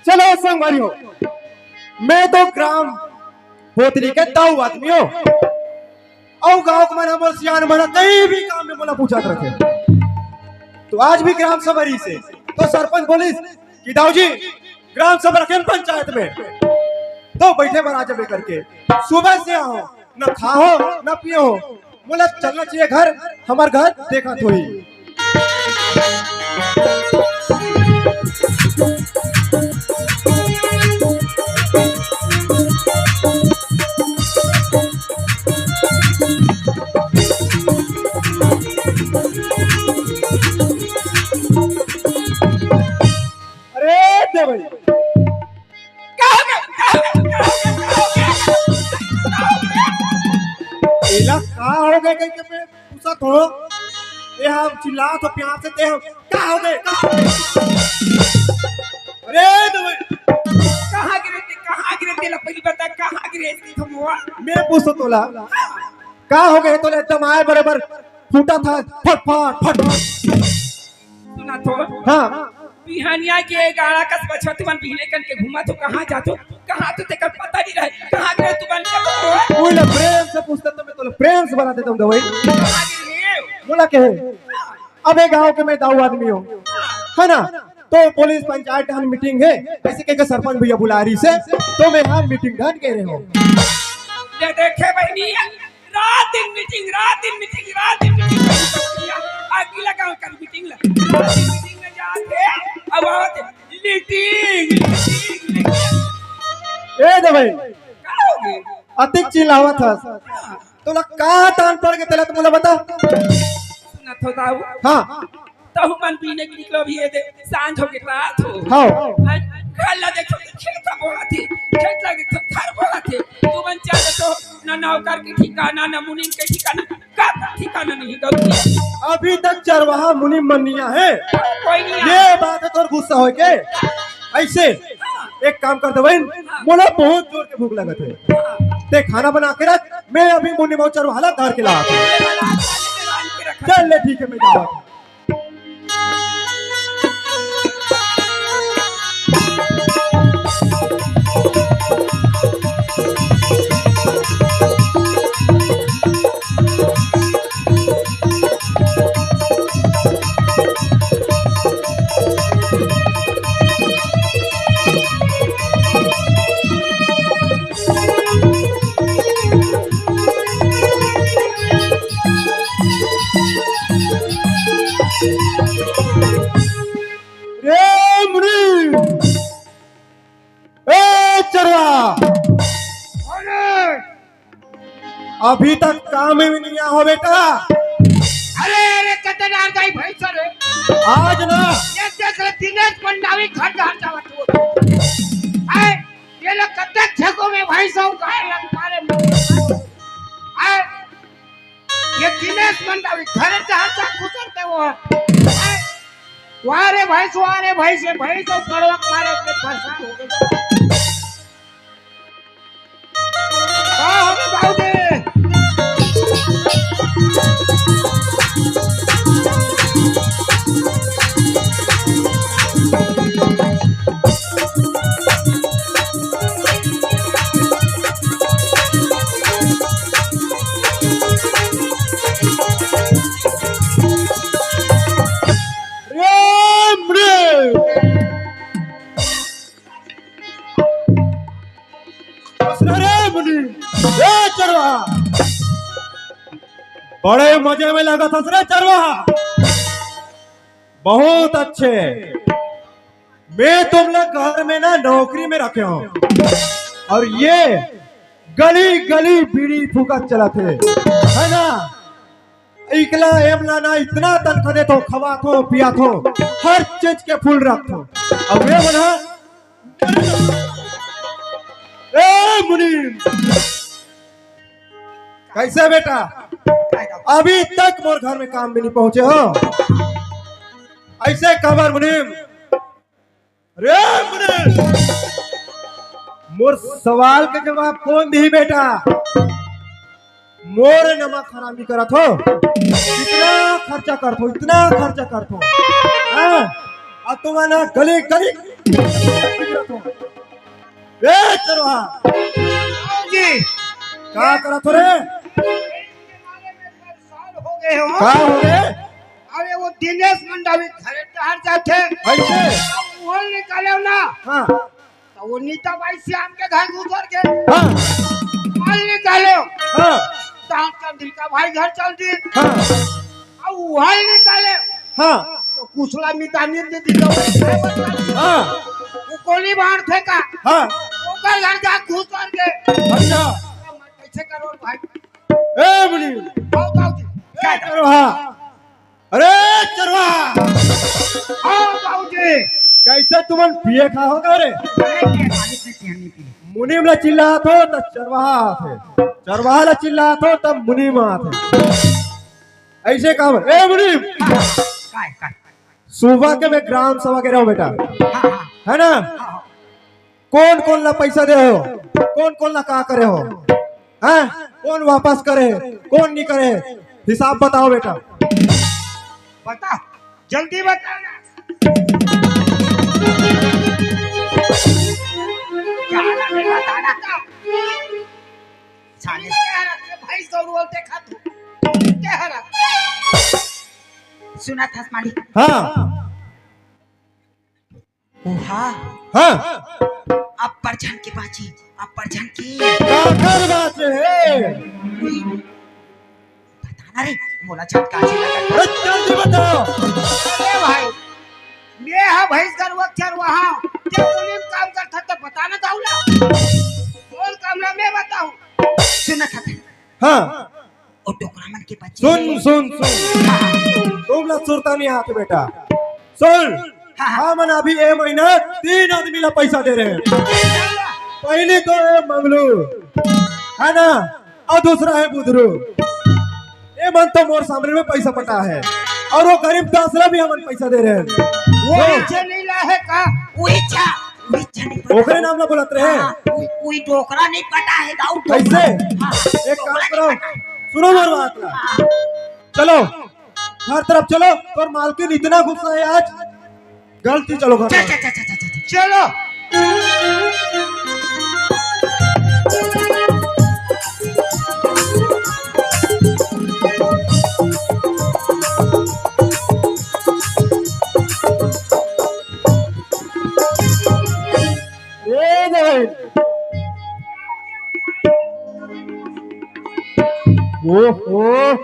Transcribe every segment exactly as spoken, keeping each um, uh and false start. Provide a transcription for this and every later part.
चलो संगवारी हो, मैं तो ग्राम भोतली के दाऊ आदमी हो। अउ गांव के मन हमर सियान मन कहीं भी काम में मोला पूछत रथे। तो आज भी ग्राम सभा रहिसे, तो सरपंच बोलिस कि दाऊ जी, ग्राम सभा रखेन पंचायत में, तो बैठे बर आ जाबे करके। सुबह से आहो, न खाहो न पियो, मोला चलना चाहिए घर, हमर घर देखत होही। अरे दे भाई, का हो गया? का हो गया? का हो गया? का हो गया? एला का हो गया कहि के मैं पूछत हो। ए हम चिल्लात हो प्यार से, ते हम का हो गए? का हो गए? अरे दे भाई, कहाँ गिरे ते? कहाँ गिरे ते? ला पहली बता, कहाँ गिरे ते? मैं पूछत हो तोला, का हो गए? तोला एकदम आय बरोबर फूटा था, फट फट फट फट। सुना तो। हाँ। बिहानिया के गाड़ा कस बछवा तुमन बिहने कन के घूमत हो, कहाँ जात हो, कहाँ तो तेकर पता नहीं रहे, कहाँ गए तुमन के हो? ओए ले प्रेम से पूछता तो मैं तोला प्रेम से बना देता हूँ दवाई। कहाँ गए? मोला कहे, अबे गांव के मैं दाऊ आदमी हूँ, है ना? तो पुलिस पंचायत ढान मीटिंग है, ऐसे कह के सरपंच भैया बुला रहिसे, तो मैं हाँ मीटिंग ढान कह रहे हूँ। ये देखे बहनी, रात दिन मीटिंग, रात दिन मीटिंग, रात दिन मीटिंग। अगला गांव कर मीटिंग ला। रात दिन मीटिंग में जाते, अब आवत मीटिंग, मीटिंग, मीटिंग। ए दे भाई, का हो गए? अतिक चिल्लावत हस। तोला का तान पड़ के तेला तो मोला बता। सुनत हो दाऊ? हाँ। तहु मन बीने के निकलो भी ये दे, सांझ हो के रात हो। हाँ। हैं? घर ला देखो तो खेत बोला थे, खेत ला देखो घर बोला थे। तुमन चल तो ना नौकर के ठिकाना, ना मुनीम के ठिकाना, का ठिकाना नहीं गलती। अभी तक चरवाहा मुनीम मन नहीं है। कोई नहीं आया। ये बात है तोर गुस्सा होय के? ऐसे हाँ। एक काम कर दे बहन, हाँ। मोला बहुत जोर के भूख लगत है। हाँ। ते खाना बना के रख, मैं अभी मुनीम अउ चरवाहा ला धर के ला आथंव। चल ले ठीक है, मैं जावत हूँ। रे मुनीम, ए चरवा, अभी तक काम में नहीं आहो बेटा। अरे, अरे, कतनार गई भैंस रे। आज ना। ये देख रे, दिनेश मंडावी घर घर जावत हो। आए, ये लोग कतक छको में भैंस हो, गाय लग मारे में। आए, ये दिनेश मंडावी घर जहाँ तक घुसरते हो। आए, वाह रे भैंस, वाह रे भैंस, ये भैंस और कड़वा मारे के परेशान हो गए। वाह रे बाबू रे। राम राम। अरे मुनि, ए चरवा, बड़े मजे में लगत हस रे चरवा। बहुत अच्छे। मैं तुम लोग घर में ना नौकरी में रखे हो और ये गली गली बीड़ी फूकत चलत हे, है ना? इकला एमला ना इतना तनखा देथो, खवाथो, पियाथो, हर चीज के फूल रखथो। अब ये बना, ए मुनीम, कैसे बेटा, अभी तक मोर घर में काम में नहीं पहुंचे हो? ऐसे काबर मुनीम? रे मुनीम, तोर सवाल के जवाब कोन दिही बेटा? मोर नमक हरामी करत हो, इतना खर्चा करत हो, इतना खर्चा करत हो, हाँ? अब तुमन गली गली ए चरवाहा, जी। का करत हो रे? परेशान हो गए हो। का हो रे? अरे वो दिनेश मंडावी घरे टहर जाथे। कैसे? अब वो निकाले ना। हाँ। तो वो नीता बाई श्याम के घर घुसर के हाँ। माल निकाले। हाँ। तो हम चंद्रिका भाई घर चल दी। हाँ। अब वो निकाले। हाँ। तो कुशला मितानी दे दी तो वो हाँ। वो गोली मार फेंका। हाँ। ओकर घर जा घुसर के। अच्छा। कैसे करो भाई? ए मुनि। आओ, आओ जी। ए चरवाहा। अरे चरवाहा। आओ, आओ जी। कैसे तुमन पिए खा हो गए रे? अरे, के मालिक ने ध्यान नहीं पिए। मुनीम ला चिल्लात हो त चरवाहा आथे, चरवाहा ला चिल्लात हो त मुनीम आथे। ऐसे काम ए मुनीम। काय, काय? सुबह के मैं ग्राम सभा के रहो बेटा, हाँ, हाँ। है ना? हाँ, हाँ। कोन कोन ला पैसा दे हो, कोन कोन ला का करे हो, हैं? कोन वापस करे, कोन नहीं करे, हिसाब बताओ बेटा। बता, जल्दी बता ना। क्या हालत है, बता ना। साले। क्या हालत है? भैंस गौरू बोलते खा तू। क्या हालत? सुनत हस मालिक। हाँ। ओहा। हाँ। अब्बड़ झन के बाची, अब्बड़ झन के। काकर बाचे हे? बता ना रे, मोला झटका से लगा। अरे जल्दी बताओ। अरे भाई, मैं हा भैंस गरवा चरवाहा, ते पुलिस काम करता तो बता ना जाऊला। और काम ला मैं बताऊं। सुन ना खाते। हाँ। ओ डोकरा मन के बच्चे। सुन, सुन, सुन। तुम लोग सुरता नहीं आते बेटा। सुन, हाँ, हाँ। हमन अभी ए महीना तीन आदमी ला पैसा दे रहे हैं। पहली तो ए मंगलू, है ना, और दूसरा है बुधरू। ए मन तो मोर सामने में पैसा पटा है, और वो गरीब दास ला भी हमन पैसा दे रहे हैं। वो तो इच्छा नहीं ला है का? वो इच्छा, वो इच्छा नहीं पटा। ओकरे नाम ला बोलत रहे। हाँ, वो, वो डोकरा नहीं पटा है, दाऊ डोकरा। कैसे? हाँ, एक काम डोकरा नहीं करो, पटा है। सुनो मोर बात ला। हाँ। चलो, घर तरफ चलो, तोर मालकिन इतना गुस्सा है आज, गलती चलो घर चल, तरफ। चल, चल, चल, चल, चल, चल। चलो। ए नहीं। ओहो,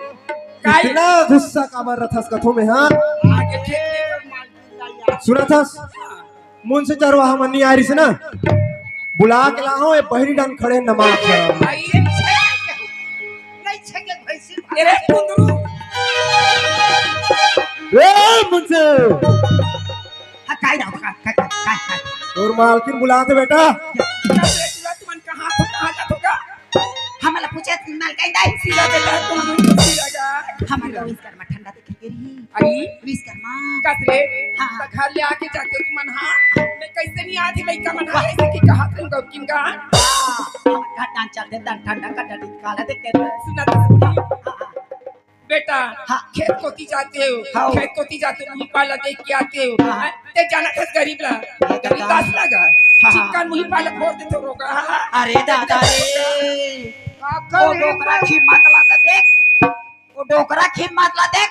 काई? इतना गुस्सा काबर रथस कथो में, हाँ? आगे खेत में मार सुनत हस? मुन से चरवाहा मन नहीं आ रही से ना, बुला के लाओ, ये बहरी डन खड़े नमाज पढ़ो। भाई, ये नहीं छेके, नहीं छेके भैंसी भाई। अरे कुंदरू। ए, मुन से। हाँ, काय ना, काय, काय, काय, काय, काय। तोर मालकिन बुलाते बेटा। बेटा, तुमन कहाँ हो, कहाँ जात हो का? हमला पूछे मालकिन दाई। सीधा बेटा, तुम सीधा जा। हमन विश्वकर्मा ठंडा देखे के रही। आई? विश्वकर्मा। कस रे? हाँ। त घर ले आके जाते तुमन, हाँ? मैं कैसे नहीं आती लइका मन, हाँ? ऐसे की कहा तुम गौकिन का? हाँ, हमन घर डांस चल दे, डन ठंडा का डंडी काला देख के। सुना तो सुनी। हाँ, हाँ। बेटा, हाँ। खेत कोती जाते हो, हाँ। खेत कोती जाते हो, मुही पाला देख के आते हो। हाँ। ते जाना था गरीब ला, ये गरीब दास लगा। हाँ, हाँ। चिक्कन मुही पाला फोड़ देते हो रोका, हाँ। अरे दादा रे। काका वो रे डोकरा की मातला तो देख, वो डोकरा की मातला देख।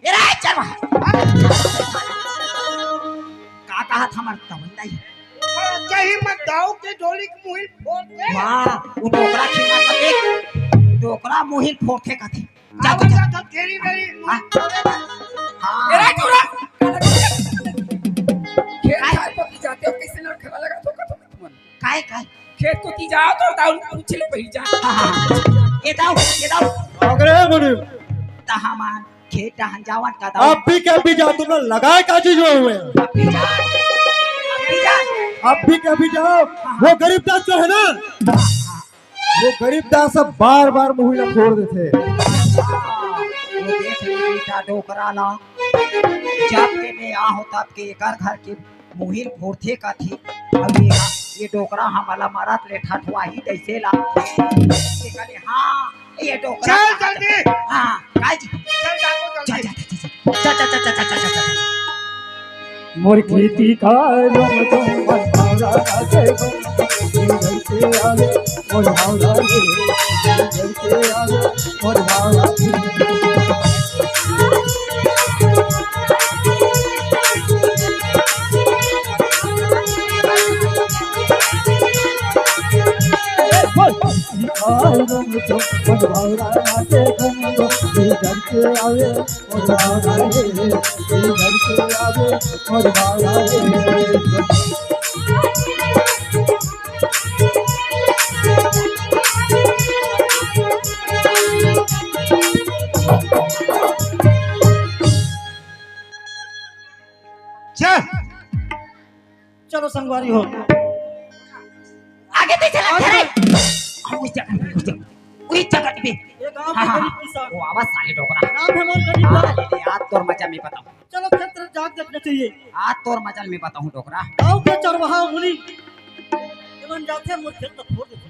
ए रे, चल वहाँ। का कहा था हमार तवन दाई? कहीं मत दाऊ के डोली के मुहिल फोड़ दे। वाह, वो डोकरा की मातला देख। डोकरा मुहिल फोड़थे कथे। जा, जा, जा। जा, जा, घेरी मेरी। हाँ। हाँ। ए रे, चोरा। खेत खार पर जाते हो, कैसे लड़खड़ा लगा तो का तुमन? काय, काय? खेत कोती जाओ तो दाऊ पूछ ले पहली जा। हाँ, हाँ। ए दाऊ, ए दाऊ। अगरे मुनि। त हमान खेत डहन जावन का दाऊ। अब भी क्या भी जा तुम लोग लगाए का चीज हुए हुए हैं? अब भी जा। अब भी जा। अब भी क्या भी जाओ। हाँ, हाँ। वो गरीब दास जो है ना, हाँ, हाँ। वो गरीब दास अब बार-बार मुही ला फोड़ देथे। वो देख ले बेटा डोकरा ला। जब के मैं आ हो तब के एकर घर के मुहिल फोड़थे कथे, अउ ये, ये डोकरा हमला मरत ले ठठवाही तइसे लागथे। ये कथे, "हाँ, ये डोकरा चल कहाँ जल्दी। हाँ, काय जी? चल, जागो जल्दी। चल, चल, चल, चल, चल।" मोर खेती खार में तुम मन भौरा नाचे, तुम घर से आवे, मोर भौरा रे, घर से आवे, मोर भौरा रे। चलो संगवारी हो, आगे पीछे लग रे। हम उस जगह पे, उस जगह, उस जगह पे। ये गांव के हाँ, हाँ, गरीब किसान। वो आवाज साले डोकरा। नाम है मोर गरीब हाँ, लाल। ले, ले, आज तोर मजा मैं बताऊं। चलो खेत तरफ जाके देखना चाहिए। आज तोर मजा मैं बताऊं डोकरा। गांव के चरवाहा मुनि एमन जाथे मोर खेत ल फोड़ देथे।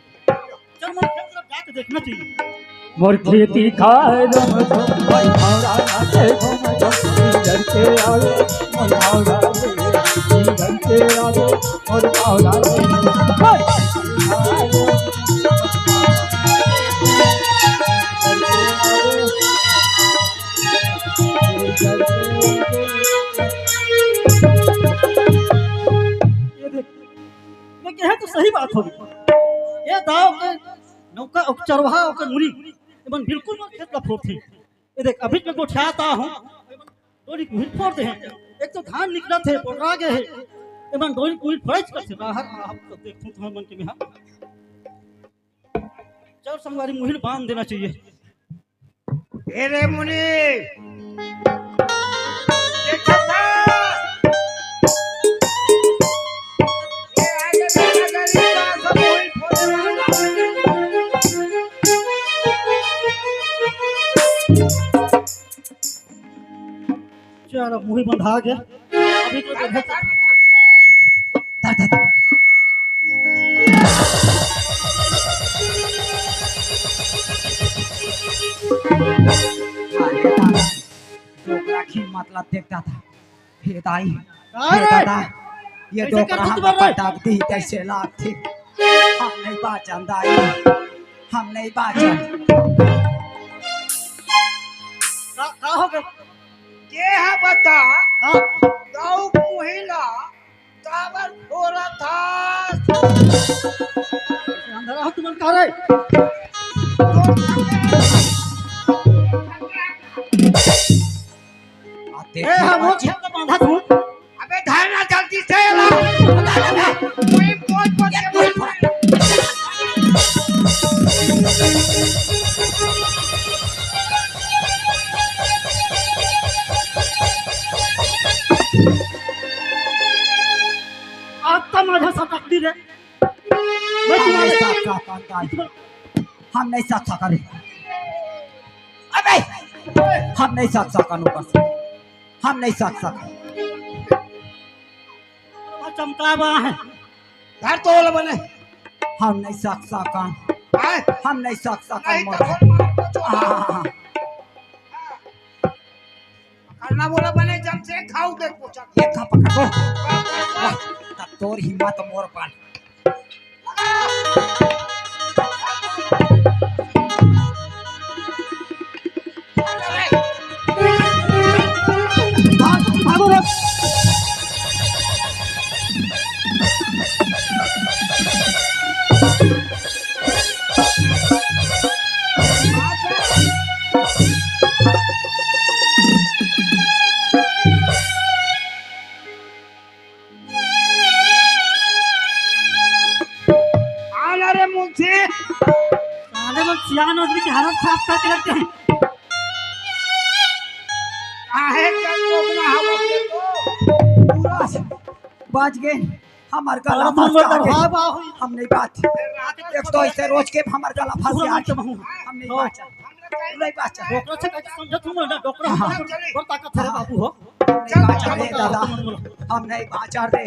चल मोर खेत तरफ जाके देखना चाहिए। मोर खेती खार में तुम मन भौरा नाचे, घूम घूम इधर के आवे, मोर भौरा रे, इधर के आवे, मोर भौरा रे। ये देख, मैं कहे तो सही बात हो। ये दाव के नौका, चरवाहा के मुनि, एमन बिल्कुल मोर खेत ला फोड़थे। ये देख, अभी मैं गोठियात आहूं, डोरी कुहिल फोड़ दे हे। एक तो धान निकलत हे, बोटरा गे हे, एमन डोरी कुहिल फोड़ेच करथे। बाहर आप तो देखो, तुम्हारे मन के में हाथ। चल संगवारी, मुहिल बांध देना चाहिए। ए रे मुनि, देखत हस? ए आगे मेरा गरीब बा, सब कोई फोड़े वाला। चल, अब मुही बंधा गया। अभी तो देखो। अरे दादा, डोकरा की मतलब देख दादा। हे दाई, का हे रे? दादा, ये ऐसे डोकरा कर तू हमर रे? पटक दी, कैसे लागथे? हम नहीं बाचन दाई, हम नहीं बाचन। का, का हो गया? के हा बता? हाँ। दऊ मुही ला काबर फोरत हस? अंधरा हो तुमन का रे? आते ए, हम वो खेत में बांधा तू। अबे धरना जल्दी से ला। कोई बोल बोल के बोल। आता माझा सटकली रे। मैं हम तुम्हारे नहीं साथ साथ अंदाज। हम नहीं साथ साथ रे। अबे हम नहीं साथ साथ अनुकर। हम नहीं साथ साथ। चमका बा है। घर तो ओला बने। हम नहीं साथ साथ। हैं? हम नहीं साथ साथ नहीं तो मर। बोल मार को चोर। हाँ, हाँ, हाँ। करना बोला बने जब से खाऊ दे पोचा। ये खा पकड़ को। वाह, तब तोर हिम्मत मोर पान। भागो, भागो रे। आला रे मुंशी। साले लोग सियान आदमी की हालत खराब करके रखते हैं। काहे का कोबरा हवा के तो? पूरा बाज गए। हमार गला फंस गया। हम नहीं बात। एक तो ऐसे रोज के हमार गला फंस गया। हम नहीं बात। नहीं बात। डोकरा से कैसे समझत हूँ मैं ना, डोकरा हाँ। बहुत ताकत है बाबू हो। हम नहीं बाचर रे दादा, हम नहीं बाचर रे,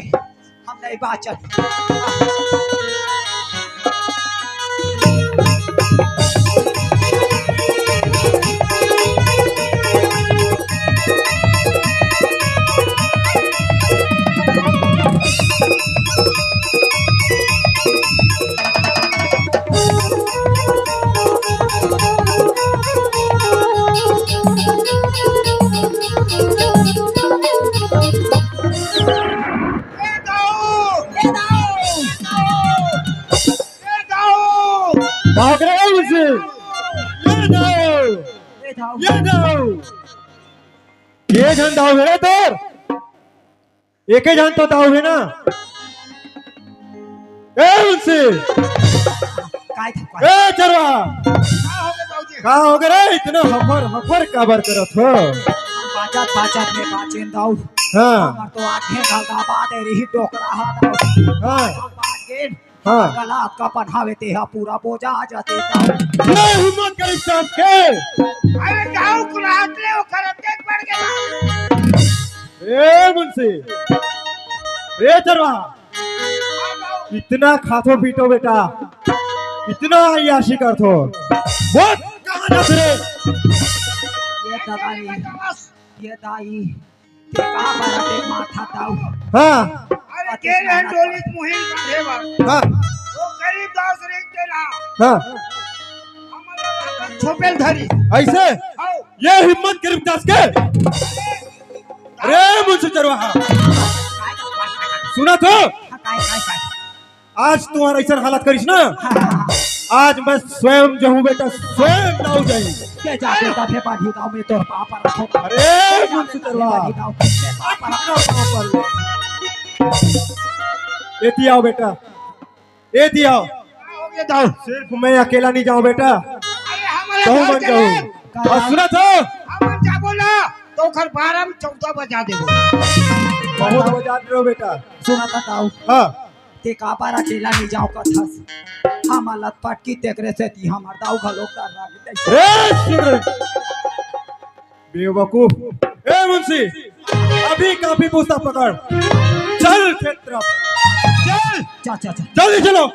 हम नहीं बाचर। भाग रहे हैं उनसे। ये दाऊ, ये दाऊ, ये झन दाऊ है तोर। एके झन तो दाऊ है ना। ए मुंशी, काय था, काय? ए चरवा, का हो गे बाबूजी? का हो गे रे? इतना हफर हफर काबर करत हो? बाचत बाचत में बाचेन दाऊ। हाँ। हमर तो आंखें घलदा बात रही डोकरा हा दाऊ। हाँ। बात गेन। हाँ। गला का पहनावे ते हा पूरा बोझा आ जाते दाऊ। ये हिम्मत करी सांस के। अरे दाऊ कुलात ले वो करत देख बढ़ गया। ए मुंशी, ए चरवा, इतना खाथो पीटो बेटा, इतना अय्याशी करथो, बहुत कहाँ जात रे? ये दाई, ये दाई, ते का बड़ा ते माथा दाऊ। हाँ। अरे के रहन डोली मुहिम काढ़े बा। हाँ। वो गरीब दास रे के ना। हाँ। हमला छोपेल धरी। ऐसे? हाँ। ये हिम्मत गरीब दास के? अरे मुंशी चरवाहा, सुना तो? आज तुम्हारा ऐसा हालत करिस ना, आज मैं स्वयं जाऊं बेटा, स्वयं दाऊ जाई। के जा बेटा, फेंपा दी दाऊ में तोर पापा रखो। अरे मुंशी चरवाहा, पापा रखो। एती आओ बेटा, एती आओ। का हो गे दाऊ? सिर्फ मैं अकेला नहीं जाऊं बेटा, अरे हमन ला तहु मन जाऊं। और सुना तो? हमन जाबो ना, तो ओखर बारह में चौदह बजा देबो। बहुत बजा दे रहो बेटा। सुना था दाऊ। हाँ। ते काबर अकेला नहीं जाओ कथस? हम लत पटकी तेकरे से ती हमर दाऊ घलो डर लगे। रे सुन रे। बेवकूफ। ए मुंशी, अभी कापी पुस्तक पकड़, चल खेत तरफ, चल। चल, चल, चल। जल्दी चलो।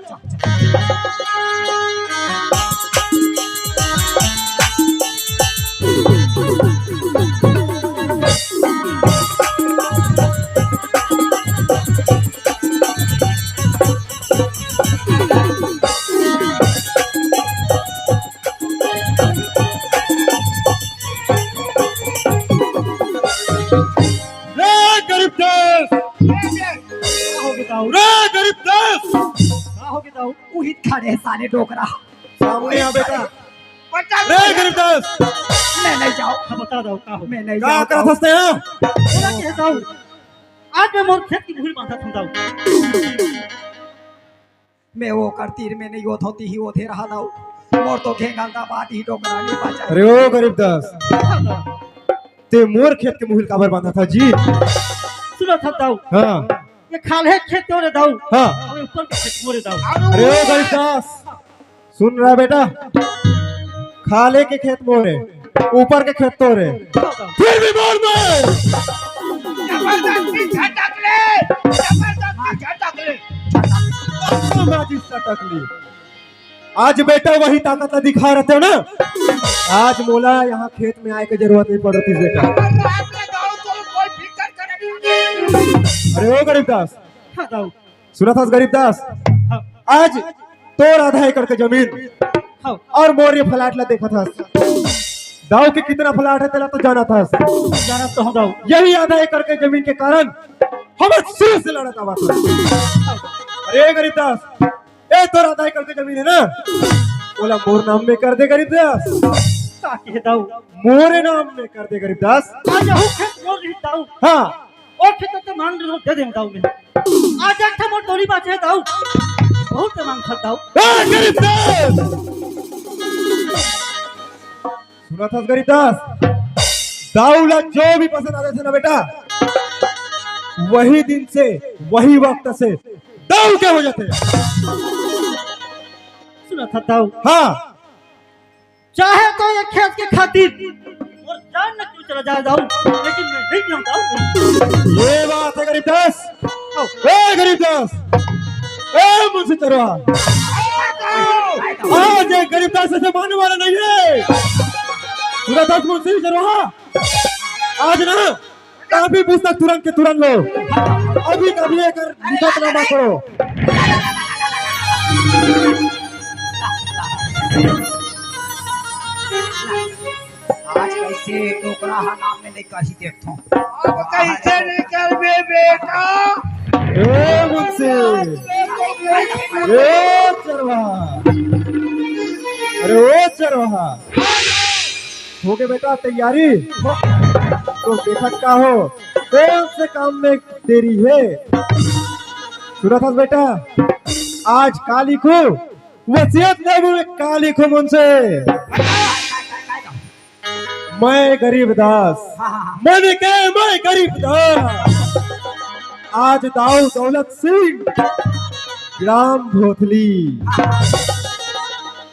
रे गरीब दास! का हो गे दाऊ? रे गरीब दास! का हो गे दाऊ? उहित खड़े साले डोकरा। सामने आ बेटा। बता। रे गरीब दास! मैं नहीं जाऊँ। हाँ, बता दाऊ, का हो? मैं नहीं का जाऊँ। करत हस ते? बोला के दाऊ। आज मैं मोर खेत के मुहिल बांधत हूँ दाऊ। मैं वो कर तीर में नहीं होत होती ही वो दे रहा दाऊ। मोर तो घेंगल दा बात ही डोकरा नहीं बचा। अरे ओ गरीब दास, ते मोर खेत के मुहिल काबर बांधा था जी? सुना था दाऊ। हाँ। ये खाल्हे खेत तोरे दाऊ। हाँ। अबे ऊपर के खेत मोरे दाऊ। अरे ओ गरीब दास, सुन रहा बेटा, खाल्हे के खेत मोरे, ऊपर के खेत तोरे। फिर भी बोल मैं। जबरदस्ती झटक ले, जबरदस्ती झटक ले। माचिस सटक ली। आज बेटा वही ताकत ला दिखा रहते हो ना, आज मोला यहाँ खेत में आए के जरूरत नहीं पड़ रही बेटा। रात में गाँव को कोई फिकर करे नहीं। अरे ओ गरीब दास, हाँ दाऊ। सुना था गरीब दास, हाँ। आज तोर आधा एकड़ के जमीन हाँ। और मोर ये फ्लैट ला देखा था। दाऊ के कितना फ्लैट है तेला तो जाना था। जाना तो हूँ दाऊ। यही आधा एकड़ के जमीन के कारण हम शुरू से लड़त आवा था। अरे गरीब दास, ए तोर आधा एकड़ के जमीन है ना, ओला मोर नाम में कर दे गरीब दास। का कहे दाऊ? मोरे नाम में कर दे गरीब दास। आज हूँ खेत मोर रही दाऊ। हाँ। ओ खेत तो मांग रहो, दे दे दाऊ में। आज एक ठा मोर डोली बाचे है दाऊ। बहुत मांग था दाऊ। ए, गरीब दास! सुना था गरीब दास? दाऊ ला जो भी पसंद आते थे ना बेटा, वही दिन से, वही वक्त से दाऊ के हो जाते। सुना था दाऊ। हाँ। चाहे तो ये खेत के खातिर मोर जान न क्यों चला जाए दाऊ, लेकिन मैं नहीं जाऊँ दाऊ। ये बात है गरीब दास। ए गरीब दास, ए मुंशी चरवाहा, आज ये गरीब दास से मानने वाला नहीं है। पूरा दस मुंशी चरवाहा, आज ना कापी पुस्तक तुरंत के तुरंत लो, अभी कभी एकर निकट ना करो। आज कैसे डोकरा हा नाम में नहीं कही देखथों। अब कैसे निकलबे बेटा? ए मुंशी, ए चरवाहा, अरे ओ चरवाहा, हो गए बेटा तैयारी? तो देखत का हो, कौन से काम में देरी है? सुनत हस बेटा, आज काली को वसीयत लेबो में काली को मुंशी। मैं गरीब दास, मन के मैं गरीब दास। आज दाऊ दौलत सिंह, ग्राम भोथली,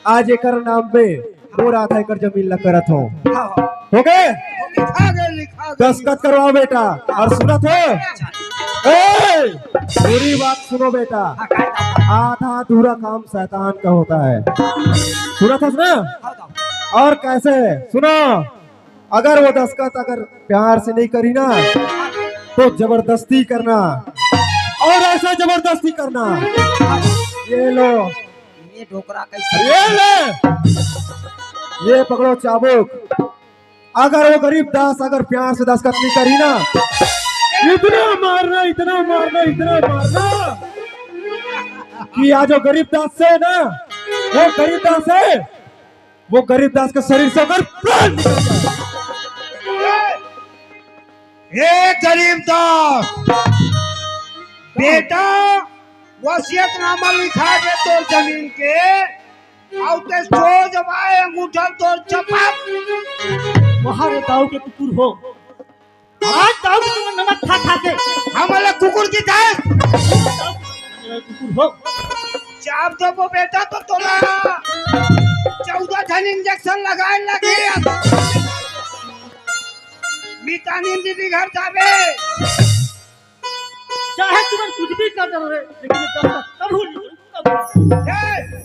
आज एकर नाम पे मोर आधा एकड़ जमीन ला करत हो। हाँ, हाँ। हो गए? लिखा गए, लिखा गए। दस्तखत करवाओ बेटा। और सुनत हो? ए, पूरी बात सुनो बेटा। हाँ, काय बात? आधा अधूरा काम शैतान का होता है। सुनत हस ना? हाँ, हाँ। और कैसे? सुनो, अगर वो दस्तखत अगर प्यार से नहीं करी ना, तो जबरदस्ती करना, और ऐसा जबरदस्ती करना। ये लो, ये डोकरा कैसे? ये ले, ये पकड़ो चाबुक। अगर वो गरीब दास अगर प्यार से दस्तखत नहीं करी ना, इतना मारना, इतना मारना, इतना मारना कि आज वो गरीब दास से ना, वो गरीब दास है, वो गरीब दास के शरीर से अगर प्राण निकल जाए। हे गरीब दास, बेटा, वसीयतनामा लिखा दे तोर जमीन के, अउ ते सो जबाए अंगूठा तोर चपात। वहाँ रे दाऊ के कुकुर हो, आज दाऊ के तुमन नमक खा खा के। हमला कुकुर की जात। कुकुर हो। चाप देबो बेटा तो तोला चौदह ठन इंजेक्शन लगाए लगे। मितानिन दीदी घर जाबे। चाहे तुमन कुछ भी कर दो रे, लेकिन ये दस्तखत कबू नहीं, कबू नहीं। ए!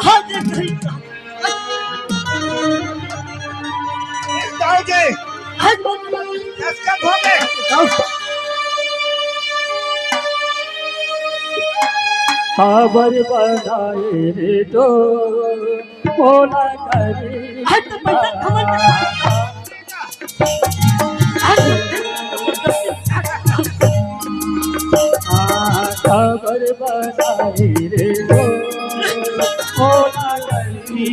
हाँ, देख रही। दाऊ जी, दस्तखत हो गए। काबर बनाए रे तो मोला करी। हट, पैसा खबर। काबर बनाए रे तो मोला करी।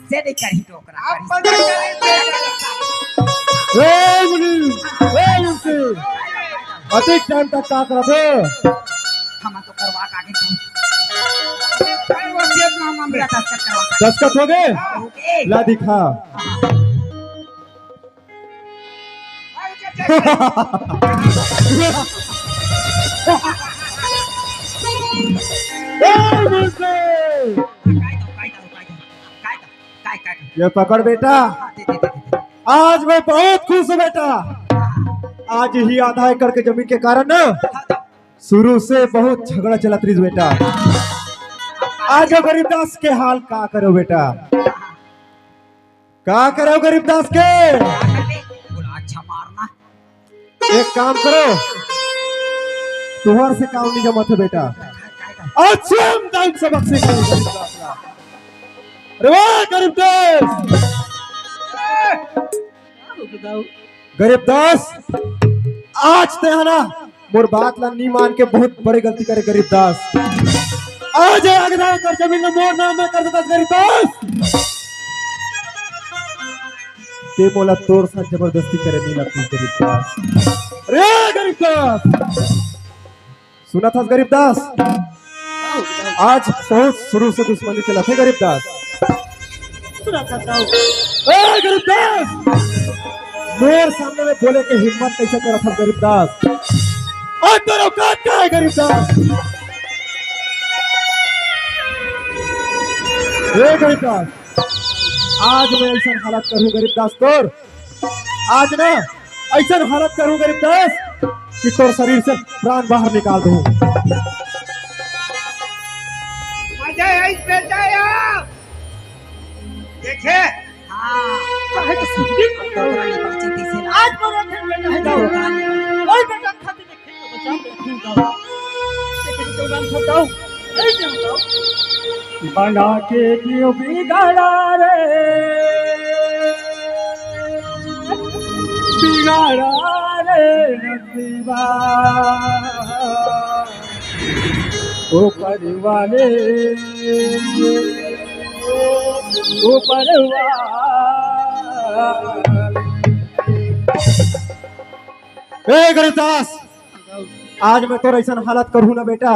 कैसे नहीं करही डोकरा? ए मुनि, ए मुनि, अतिक टाइम तक का करत हे? हम तो करवा का के दम। अरे वो सेब ना मांगे। पूरा दस्तखत करवा का। दस्तखत हो गए? हो गए। ला दिखा। ए, मुंशी! ये पकड़ बेटा, आज मैं बहुत खुश हूँ बेटा। आज ही आधा एकड़ के जमीन के कारण ना शुरू से बहुत झगड़ा चलत रहिस बेटा। आज वो गरीबदास के हाल का करो बेटा, का करो गरीबदास के? बोला, अच्छा मारना। एक काम करो, तुहर से काम नहीं जमत है बेटा। अच्छा, हम टाइम सबक सीख रहे हैं गरीबदास का। अरे वाह गरीबदास, गरीबदास, आज ते हा ना मोर बात ला नी मान के बहुत बड़े गलती करे गरीबदास। आज ये आधा एकड़ जमीन ला मोर नाम में कर देता गरीबदास। ते मोला तोर साथ जबरदस्ती करे नी लगती गरीबदास। अरे गरीबदास, सुनत हस गरीबदास, आज बहुत शुरू से दुश्मनी चलत हे गरीबदास। सुनत हस दाऊ। ए गरीबदास, मोर सामने में बोले के हिम्मत कैसे करत हस गरीबदास? आज तोर औकात का है गरीबदास? ए गरीबदास, आज मैं ऐसा हालत करूँ गरीबदास तोर, आज ना ऐसा हालत करूँ गरीबदास कि तोर शरीर से प्राण बाहर निकाल दूँ। मजा आई बेटा यार। देखे? हाँ। चाहे तो कुछ भी कर लो। डोकरा ले बाचे तैसे ना। आज मरो थे बेटा है जाओ। डोकरा ले। ओए बेटा खातिर बना के क्यों बिगाड़ा रे, बिगाड़ा रे नसीबा। ऊपर वाले, ऊपर वाले। ए गरीबदास, आज मैं तोर ऐसा हालत करूँ ना बेटा,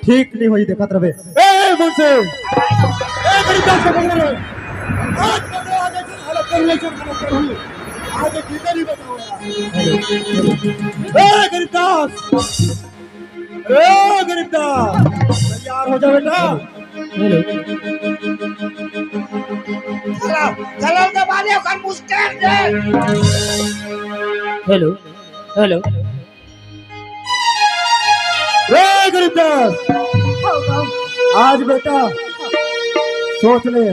ठीक नहीं होई, देखत रहे। ए, ए मुंशी, ए गरीबदास को पकड़ रे। आज मैं तोर आज ऐसा हालत करूँ, ऐसा हालत करूँ। आज भीतर ही बताओ यार। ए गरीबदास, ए गरीबदास, तैयार हो जा बेटा। हेलो। चलो, चलो, दबा दे, ओकर मुस्टैक दे। Hello, hello. रे गरीबदास, आज बेटा सोच ले।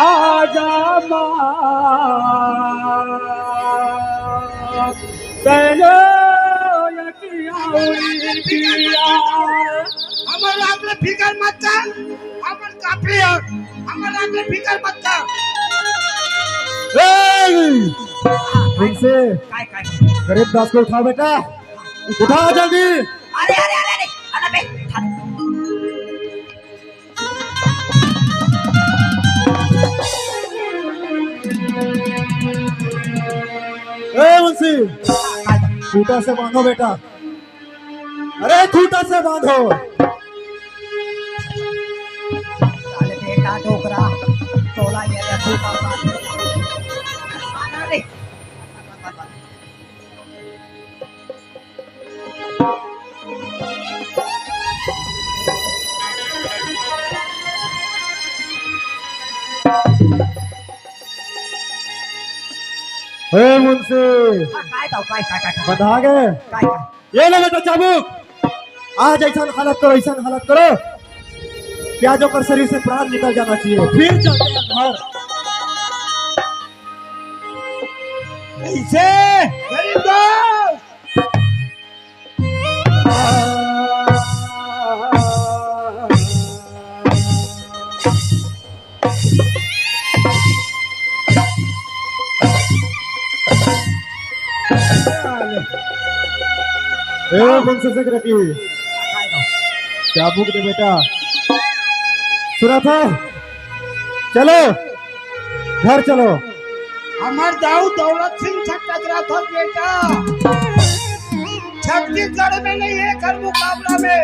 आजा माँ, तैनो यकिया उड़ी किया। हमर रात में फिकर मत कर, हमर काफी है, हमर रात में फिकर मत कर। ए, इनसे काय, काय? गरीबदास को उठा बेटा, उठा जल्दी। अरे, अरे, अरे, अरे, अरे बे, उठा। ए मुंशी, खूंटा से बांधो बेटा। अरे खूंटा से बांधो। साले बेटा डोकरा, तोला ये रे खूंटा बांध। अरे। हे मुंशी, हाँ, काय दाऊ, काय, काय, काय, काय? बंधा गे? काय, काय? ये ले बेटा चाबुक, आज ऐसा हालत करो, ऐसा हालत करो कि आज ओकर शरीर से प्राण निकल जाना चाहिए, फिर चलते हैं घर। कैसे? गरीब दास। ए, कौन से सिख रखी हुई? चाबुक दे बेटा। सुना था? चलो, घर चलो। हमर दाऊ दौलत सिंह से टकरा था बेटा, छत्तीसगढ़ में नहीं है कर मुकाबला में।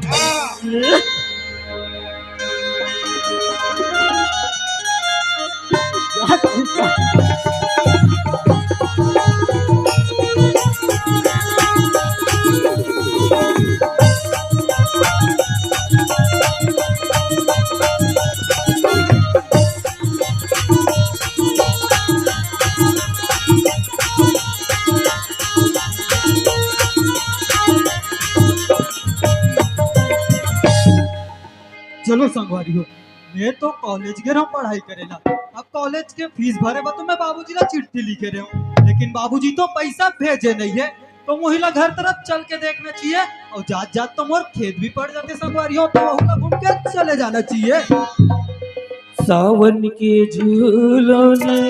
हाँ। चलो संगवारी हो, मैं तो कॉलेज गे रहूं पढ़ाई करे ला। अब कॉलेज के फीस भरे बर तो मैं बाबूजी ला चिट्ठी लिखे रहूं, लेकिन बाबूजी तो पैसा भेजे नहीं है, तो मोहिला घर तरफ चल के देखना चाहिए। और जात जात तो मोर खेत भी पड़ जाते संगवारी हो, तो वहू ला घूम के चले जाना चाहिए। सावन के झूलों ने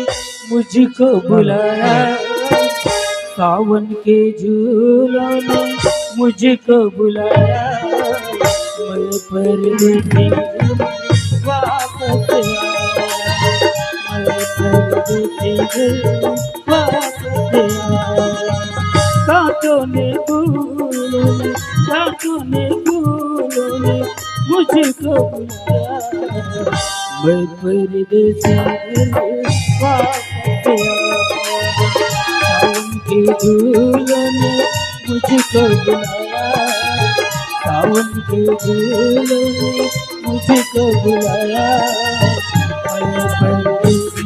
मुझको बुलाया, सावन के झूलों ने मुझको बुलाया, मैं परदेसी वापस आया, मैं परदेसी वापस आया। कांटों ने फूलों ने, कांटों ने फूलों ने मुझको बुलाया, मैं परदेसी वापस आया। सावन के झूलों ने मुझको बुलाया, सावन के झूलों ने मुझको बुलाया। मैं परदेसी